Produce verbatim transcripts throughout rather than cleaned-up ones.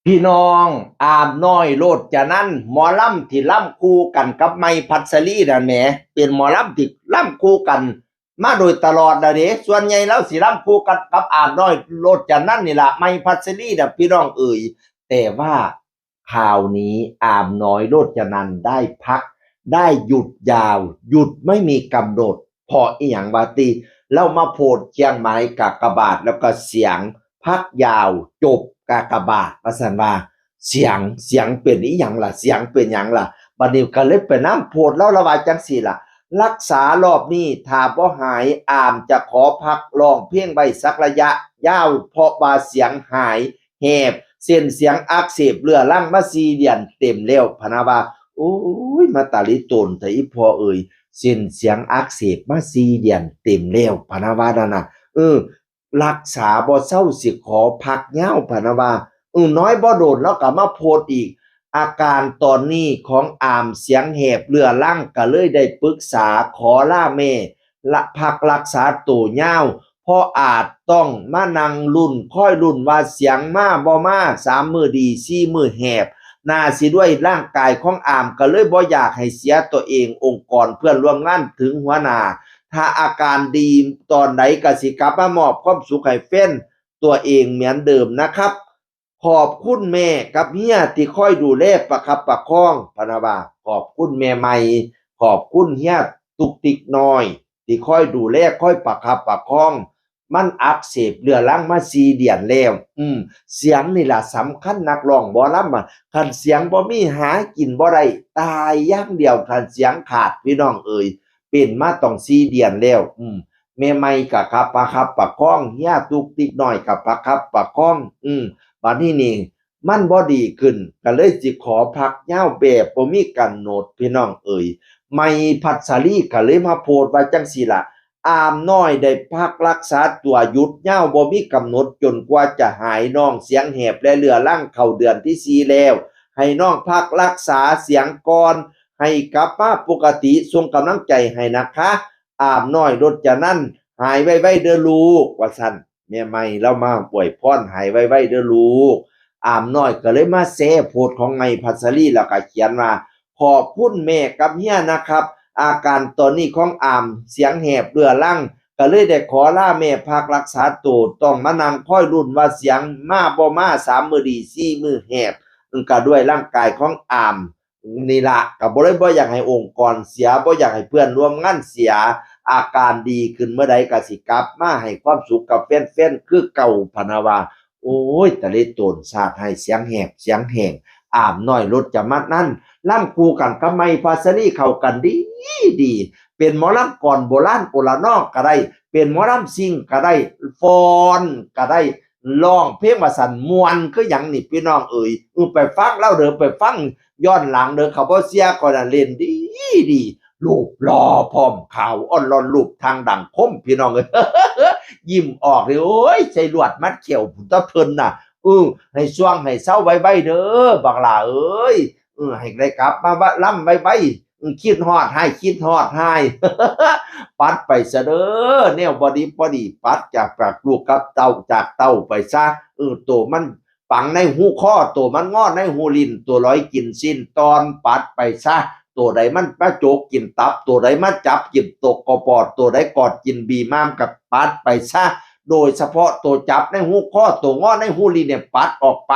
พี่น้อง อามน้อย โรจนัส หมอลำที่ลำคู่กันกับใหม่ พัสลีนั่นแหม เป็นหมอลำที่ลำคู่กันมาโดยตลอดแล้วเด้ ส่วนใหญ่แล้วสิลำคู่กันกับอามน้อย โรจนัส นี่ล่ะ ใหม่ พัสลีน่ะ พี่น้องเอ๋ย แต่ว่าคราวนี้อามน้อย โรจนัส ได้พัก ได้หยุดยาว หยุดไม่มีกำหนด เพราะอีหยังวาติ ลาวมาโพสต์เคียงหมายกากบาท แล้วก็เสียงพักยาว จบกากบาท ว่าซั่นว่า เสียง เสียงเป็นอีหยังล่ะ เสียงเป็นหยังล่ะ บัดนี้ก็เลยไปนำโพสต์ลาว ลาวว่าจั่งซี้ล่ะ รักษารอบนี้ถ้าบ่หาย อามจะขอพักร้องเพลงไว้สักระยะยาว เพราะว่าเสียงหายแหบ เส้นเสียงอักเสบเรื้อรังมาสี่เดือนเต็มแล้ว พะนะว่า โอ้ย มาตาลิโตนแท้อีพ่อเอ๋ย เส้นเสียงอักเสบมาสี่เดือนเต็มแล้ว พะนะว่านั่นน่ะ เออ รักษาบ่เซา สิขอพักยาว พะนะว่า เออ น้อยบ่โดนลาวก็มาโพสต์อีก อาการตอนนี้ของอามเสียงแหบเรื้อรัง ก็เลยได้ปรึกษาขอลาแม่ ละ พักรักษาตัวยาว เพราะอาจต้องมานั่งลุ้น คอยลุ้นว่าเสียงมาบ่มา สามมื้อดี สี่มื้อแหบ น่าสิด้วยร่างกายของอาม ก็เลยบ่อยากให้เสียตัวเอง องค์กร เพื่อนร่วมงาน ถึงหัวหน้า ถ้าอาการดีตอนใดก็สิกลับมามอบความสุขให้แฟนตัวเองเหมือนเดิมนะครับ ขอบคุณแม่กับเฮียที่คอยดูแลประคับประคอง พะนะว่า ขอบคุณแม่ใหม่ ขอบคุณเฮียตุกติกน้อย ที่คอยดูแล คอยประคับประคอง มันอักเสบเรื้อรังมาสี่เดือนแล้ว อืม เสียงนี่ล่ะสำคัญ นักร้องหมอลำอะ คันเสียงบ่มีหากินบ่ได้ ตายอย่างเดียว คันเสียงขาด พี่น้องเอ๋ย เป็นมาต้องสี่เดือนแล้ว อืม แม่ใหม่ก็ขับประคับประคอง เฮียตุกติกน้อยก็ประคับประคอง อืม บัดนี้นี่ มันบ่ดีขึ้น ก็เลยสิขอพักยาวแบบบ่มีกำหนด พี่น้องเอ๋ย ใหม่พัสลีก็เลยมาโพสต์ว่าจั่งซี้ล่ะ อามน้อยได้พักรักษาตัวหยุดยาวบ่มีกำหนดจนกว่าจะหาย น้องเสียงแหบและเรื้อรังเข้าเดือนที่สี่แล้ว ให้น้องพักรักษาเสียงก่อน ให้กลับมาปกติ ส่งกำลังใจให้นะคะ อามน้อย โรจนัส หายไวๆเด้อลูก ว่าซั่น แม่ใหม่ลาวมาอวยพร หายไวๆเด้อลูก อามน้อยก็เลยมาแชร์โพสต์ของใหม่พัสลี แล้วก็เขียนว่า ขอบคุณแม่กับเฮียนะครับ อาการตอนนี้ของอามเสียงแหบเรื้อรัง ก็เลยได้ขอลาแม่พักรักษาตัว ต้องมานั่งคอยลุ้นว่าเสียงมาบ่มา สามมื้อดี สี่มื้อแหบ ก็ด้วยร่างกายของอาม นี่ละ ก็บ่เลยบ่อยากให้องค์กรเสีย บ่อยากให้เพื่อนร่วมงานเสีย อาการดีขึ้นเมื่อใดก็สิกลับมาให้ความสุขกับแฟนๆคือเก่า พะนะว่า โอ้ย ตะลิโตน สาดให้เสียงแหบเสียงแหง อามน้อย โรจนัส ลำคู่กันกับใหม่พัสลี เข้ากันดีดี เป็นหมอลำกลอนโบราณโอละนอก็ได้ เป็นหมอลำซิ่งก็ได้ ฟ้อนก็ได้ ร้องเพลงว่าซั่น ม่วนคือหยังนี่ พี่น้องเอ๋ย อือ ไปฟังลาวเด้อ ไปฟังย้อนหลังเด้อ เขาบ่เชื่อ ข้อยน่ะเล่นดีดี รูปหล่อพร้อม ขาวอ่อนหล่อน รูปทางดังคม พี่น้องเอ๋ย ยิ้มออกเลย โอ้ย ใส่ลวดมัดแข้วพุ้นตะเพิ่นน่ะ อือ ให้ซ่วงให้เซาไวๆเด้อ บักหล้าเอ๋ย อือ ให้ได้กลับมาว่าลำไวๆ อือ คิดฮอดหาย คิดฮอดหาย ปัดไปซะเด้อ แนวบ่ดีบ่ดี ปัดจาก จากลูกกับเต้า จากเต้าไปซะ เออ โตมันปังในหูคอ โตมันงอในหูลิ้น โตลอยกินสิ้นตอน ปัดไปซะ โตใดมันมาโจกกินตับ โตใดมาจับกินตกกระปอด โตใดกอดกินบีมาม ก็ปัดไปซะ โดยเฉพาะโตจับในหูคอ โตงอในหูลิ้นเนี่ย ปัดออกไป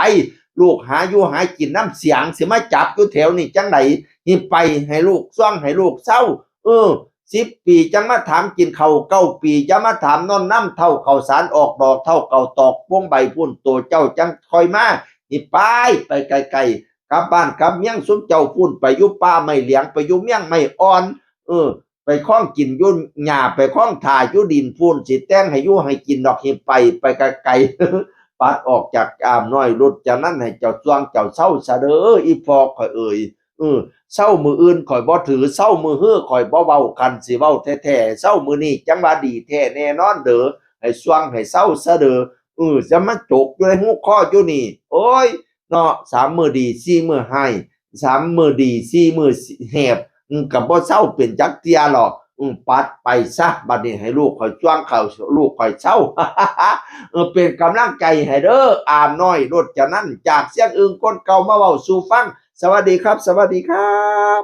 ลูกหาอยู่หากินนำเสียง สิมาจับอยู่แถวนี้จั่งใด หิบไปให้ลูกซ่วงให้ลูกเซา เออ สิบปีจั่งมาถามกินข้าว เก้าปีจั่งมาถามนอนนำ เฒ่าข้าวสารออกดอก เฒ่าข้าวตอกพวงใบพุ้น โตเจ้าจั่งค่อยมา หิบไป ไปไกลๆ กลับบ้านกลับเมือง ซุมเจ้าพุ้นไปอยู่ป่าไม้เหลียง ไปอยู่เมืองไม้อ่อน เออ ไปคล้องกินอยู่หญ้า ไปคล้องถ่าอยู่ดินพุ้น สิแต่งให้อยู่ให้กินดอก หิบไป ไปไกลๆ ปัดออกจากอามน้อย โรจนัส ให้เจ้าซ่วงเจ้าเซาซะเด้อ อีพ่อข้อยเอ๋ย เออ เซามื้ออื่นข้อยบ่ถือ เซามื้อฮือข้อยบ่เว้า คันสิเว้าแท้ๆ เซามื้อนี้จั่งว่าดีแท้แน่นอนเด้อ ให้ซ่วงให้เซาซะเด้อ เออ จะมาจกอยู่ในหูคออยู่นี่ โอ้ย เนาะ สามมื้อดี สี่มื้อหาย สามมื้อดี สี่มื้อแหบ อืม ก็บ่เซาเป็นจักเทื่อหรอก อืม ปัดไปซะ บัดนี้ให้ลูกข่อยจ้วงเขา ลูกข่อยเซา เออ เป็นกำลังใจให้เด้อ อามน้อย รจนันท์ จากเชียงอึงคนเก่ามาเว้าสู่ฟัง สวัสดีครับ สวัสดีครับ